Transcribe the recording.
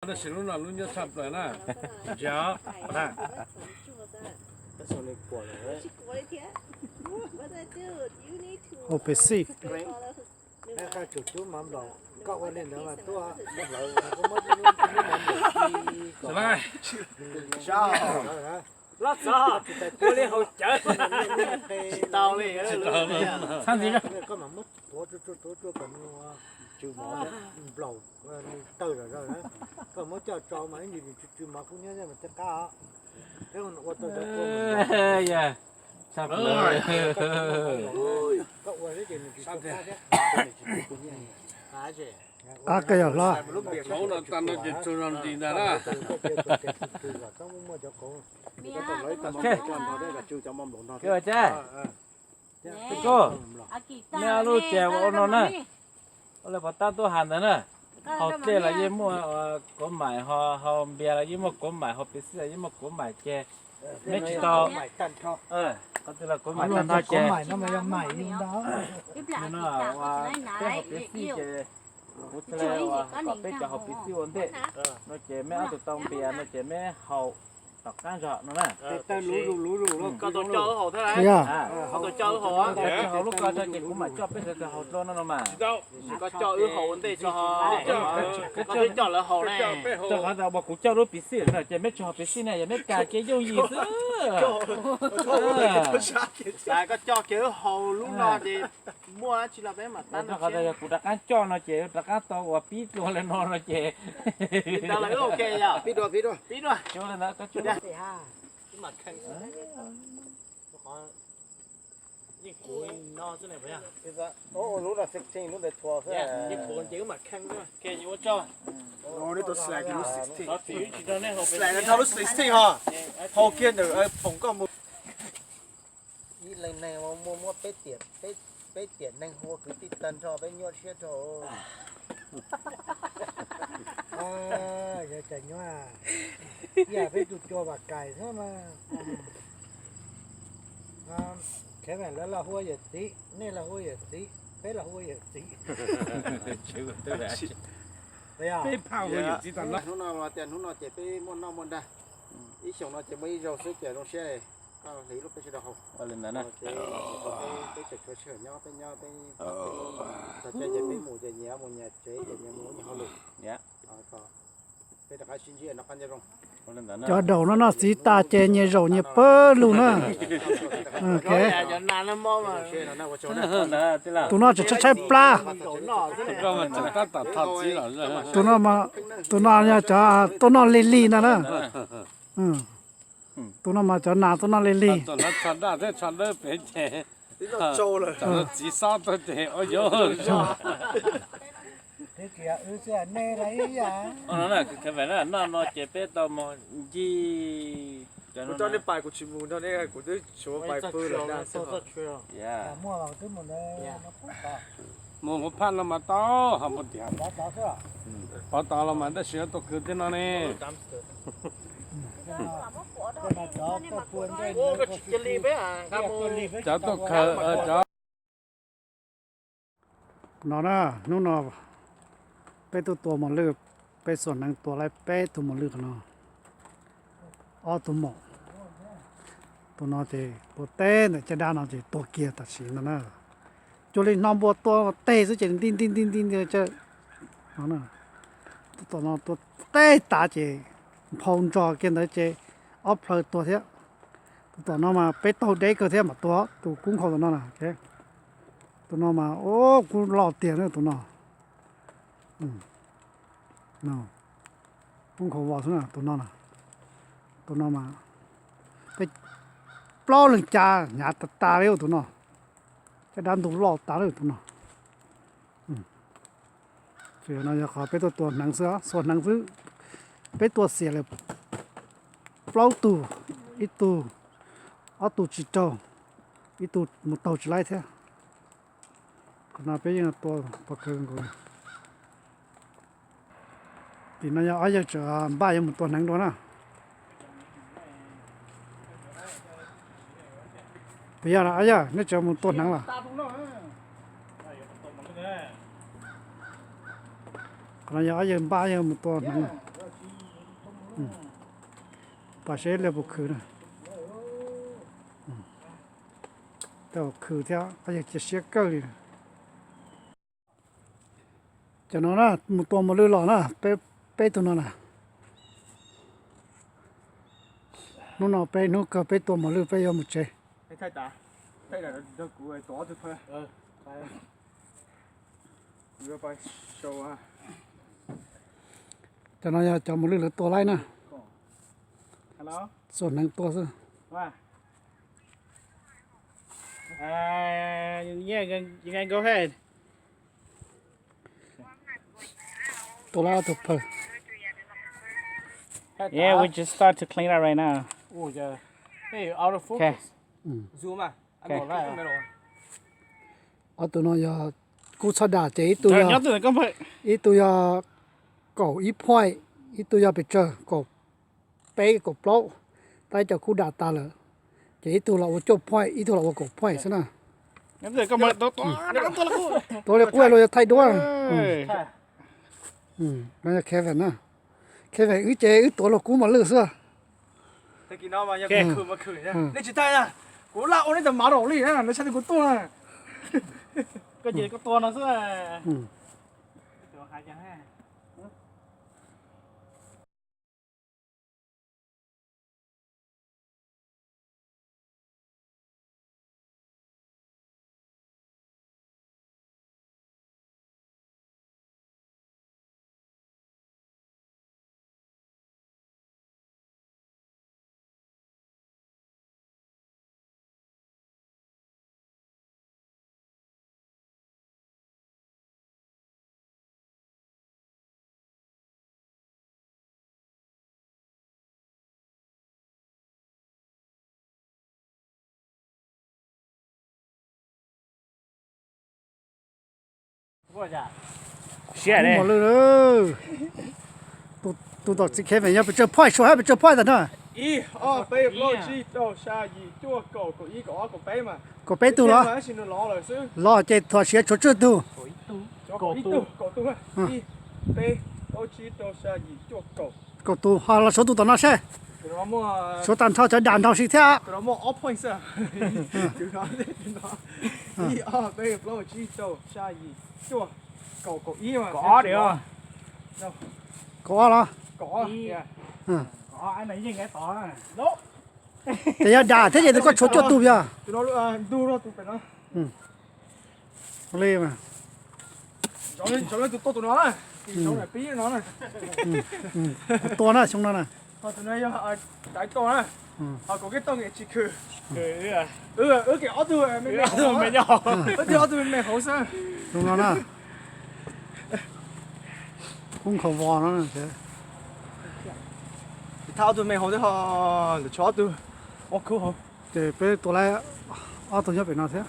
Tab sis lub no lub nyuaj tshaj plaws na. Ntsia, na. Hau pes xij. Laj txav, ua li haus cawv. Tsis tau li. Txhab ntxiv. Nplaum tawg zom zaws, koj muab coj tso mas ib ntsis nws tsw tsw mov kub hnyiab mas thiaj qab os. Ua tau cov kua, koj ua xwb ces nws tsis tsw qab thiab. Qab kawg yog hlob. Lub npias hauv no tag no ces tsw zog nti ntag na. Txhob muaj cov qauv. Koj, nej ob lub ces ua no na. Ua li pov tab tuaj has ntawd na. Haus dlej los yeej muaj kuav maim, ho haus npias los yeej muaj kuav maim, haus pes xij los yeej muaj kuav maim ces neb tsis tau. Qhov twg los kuav maim tag nrho ces no, peb haus pes xij ces kuv thiaj li kom peb cov haus pes xij ua ntej no ces meb ob tug tau npias no ces meb haus tom qab zog no na. Koj tau coj wb haus thiab. Koj tau coj wb haus, koj tsis haus lub ko tso ces kuv mam coj peb sawv daws haus dua no no mas. Koj coj wb haus ua ntej tso, koj twb coj lawv haus ne. Rau qhov tias uas kuv coj lub pes xij no ces meb tsis haus pes xij ne, yog meb kag ces yooj yim xwb. Koj coj kiag wb haus lub no ces muaj dab tsi los peb mam tau. Rau qhov tias yog kuv rov qab coj no ces rov qab tau uas pib dua li no no ces. Li ntawd los wb ok yom? Pib dua, pib dua. Pib dua. Cuab li ntawd, koj cuab. Yeej khuv no xwb ne puas yog? Lub no sixteen, lub ntawd twelve xwb. Yeej khuv ces wb mam kheej xwb. Ok, ua tso. Tsis nrog nej haus pes xij, nrog lub sixteen ho. Haus kiag ntawm phoom koj mus. Ib leeg neeg muaj muab peb tiam, peb tiam neeg ua kwv tij tag nrho peb nyuaj siab rau. Yog cas nyuaj, ib yam peb tus cua vam kais xwb mas. Kheev lawv los hu ua yawm txiv, nej los hu ua yawm txiv, peb los hu ua yawm txiv. Peb phaj hu ua yawm txiv tag nrho. Hnub no tias hnub no ces peb muaj noj muaj nrag, ib xyoos no ces muaj ib zaug xwb ces zoo siab, koj hliv lub peb sawv daws haus. Ua li ntawd na. Peb tseem tshuav sij hawm nyob, peb nyob peb, txog caij ces peb mus ces nyias mus nyias tsev ces nyias mus nyias hauj lwm. Peb rov qab sib ntsib noj qab nyob zoo. Cov daum no noj txiv tas ces nyias zaum nyias pawg lug na. Tus no tseem tshaib tshaib plab. Tus no, tus no yog cov tuaj noj lig lig ntag na. Tus no mas cov nas tuaj noj lig lig. Txiv xob tuaj ces ua yuav. Noj no ces peb tau mus ncig. Kuv coj nej pais, kuv tsis mus nrog nej, kuv twb tshuav pais pw lawm dag xwb. Mus mus phaj los mas tau, ho mus tias pov tod los mas tab sis tuaj kawg thiab no ne. Cov tuaj khaws, cov no na, hnub no peb tuaj tua mos lwj, peb xuas hneev tua laib peb tug mos lwj qhov no, ob tug maum. Tus no ces tua teb ntawm caj dab no ces tua kiag tam sim no na. Cuag li hno npua tua teg xwb ces nti nti nti nti nti caj no. Tus tom no tua teb tas ces nphau ntsos kiag ntawd ces ob plhaw tuag thiab. Tus tom no mas peb taug deb kawg thiab mam tua tus kub nkhaus tom no na. Tus no mas kub loj tiag na tus no. Kub nkhaus vos xwb na tus no na. Tus no mas peb plaub leeg ca hnyav tas tas li tus no. Caj dab ntug loj tas li tus no. Tsis no yog qhov peb tuaj tua hneev xwb, xuas hneev xwb. Peb tua xiam lawm plaub tug, ib tug, ob tug tsis raug, ib tug mus taug tsis laib thiab. Qhov no peb yeej tua pov khawv nkaus. Tim no yog ob yawg tseem npaj yuav mus tua hneev dua na. Puas yog ob yawg nej tseem mus tua hneev los? Qhov no yog ob yawg npaj yawg mus tua hneev na. Pom seb lawv puas khwv na. Tau khwv thiab, qhov yawg cia siab kawg li. Cov no na, mus tua mos lwj los na, peb, peb tug no na. Hnub no peb hnub kawg peb tua mos lwj peb yuav mus tsev. Cov no yog cov mos lwj lawv tua laib na. Txuas hneev tua xwb. Tua laib ob tug phaw. Yeah, we just start to clean up right now. Ob tug no yog kub txhob dam ces ib tug yog, ib tug yog kaum ib point, ib tug yog pes tsawg kaum peb kaum plaub, tab ib co kub dam tas lawm, ces ib tug los ua cuaj point, ib tug los ua kaum point xwb na. Tua li qub luag yuav thaij duab. No yog Kevin na. Kevin wb ces wb tuav luag kub mos lwj xwb. Nej tsis thaij na, kuv laj ua nej cov mav rau li na, no tshaj kuv tuaj na. Koj ces koj tua no xwb. Siab mos lwj. Tus tom txiv Kevin yog pes tsawg point, Suav hab pes tsawg point tas na? Ib, ob, peb, plaub, tsib, rau, xya, yim, cuaj, kaum, kaum ib, kaum ob, kaum peb mas. Kaum peb tug los? Los ces thaum siav tshuav tswj tug. Kaum tug. Ib, peb, plaub, tsib, rau, xya, yim, cuaj, kaum. Kaum tus, ho los suav tus tom no seb. Suav tag nrho cov dam nrog si thiab. Ib, ob, peb, plaub, tsib, rau, xya, yim, cuaj, kaum, kaum ib. Kaum ob los? Ces yog dam thiab ces tus koj tshuav cuaj tug yog. Li tua na xyoo no na. Tus no na, wb kev ob tug me me hauv xwb. Xyoo no na, kub nkhaus vos no. Thaj ob tug me hauv xwb ho, ntawm tshuav ob tug ob khub hauv. Ces peb tua laib ob tug nyob pem no thiab.